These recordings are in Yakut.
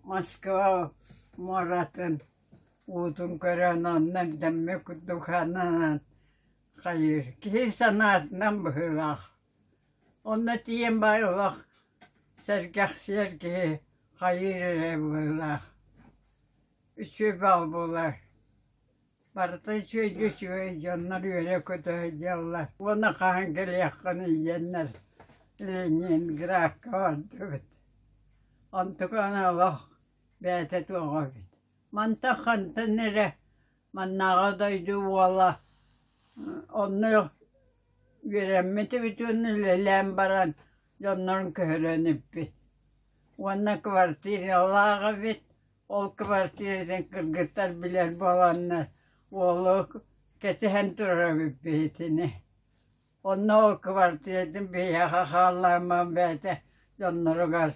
Москва муоратын уутун көрөн онно эмтэммит курдук сананан хайыыр. Киһи санаатынан быһыылаах. Онно тиийэн баай олох сэргэхсийэр киһи хайыыр эрэ быһыылаах. Үчүгэй баҕа буолар. Барыта үчүгэйгэ үчүгэй дьоннор үөрэ-көтө сылдьаллар. Уонна хаһан кэлиэххиний диэннэр Ленинградка бардыбыт. Онтуканы олох бэйэтэ туох эбит. Мантан хантан эрэ маннааҕы дойду уола онно үөрэммит эбит уонна үлэлээн баран дьоннорун көһөрөн иппит. Уонна квартиралаах эбит, ол квартиратын кыргыттар билэр буоланнар уолу кэтэһэн турар эбиппит итини. Онно ол квартиратын биһиэхэ хаалларымаҥ бэйэтэ дьонноругар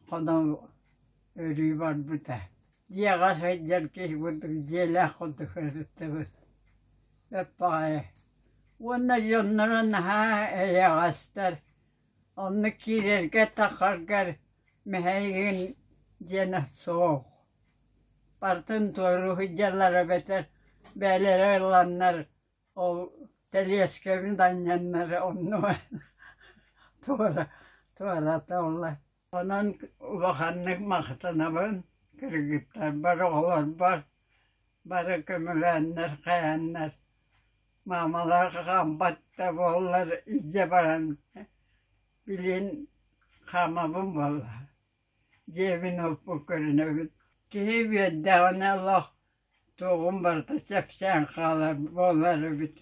хонон өрүү барбыта. Дьиэҕэ сылдьар киһи курдук дьиэлээх курдук сырыттыбыт. Бэрт баҕайы. Уонна дьонноро наһаа эйэҕэстэр. Онно киирэргэ-тахсаргар мэһэйгин диэн суох. Барытын туоруу сылдьаллар эбэтэр бэйэлэрэ ыланнар ол тэлиэскэбин анньаннар онно туора туораталлар. Онон улаханнык махтанабын кыргыттарбар, оҕолорбор бары көмөлөөннөр, хайааннар маамалар хаампат да буоллар илдьэ баран билин хаамабын буолла. Дьиэбин оппун көрүнэбин. Киһи үөрдэҕинэ олох туоҕум барыта чэпчээн хаалар буолар эбит.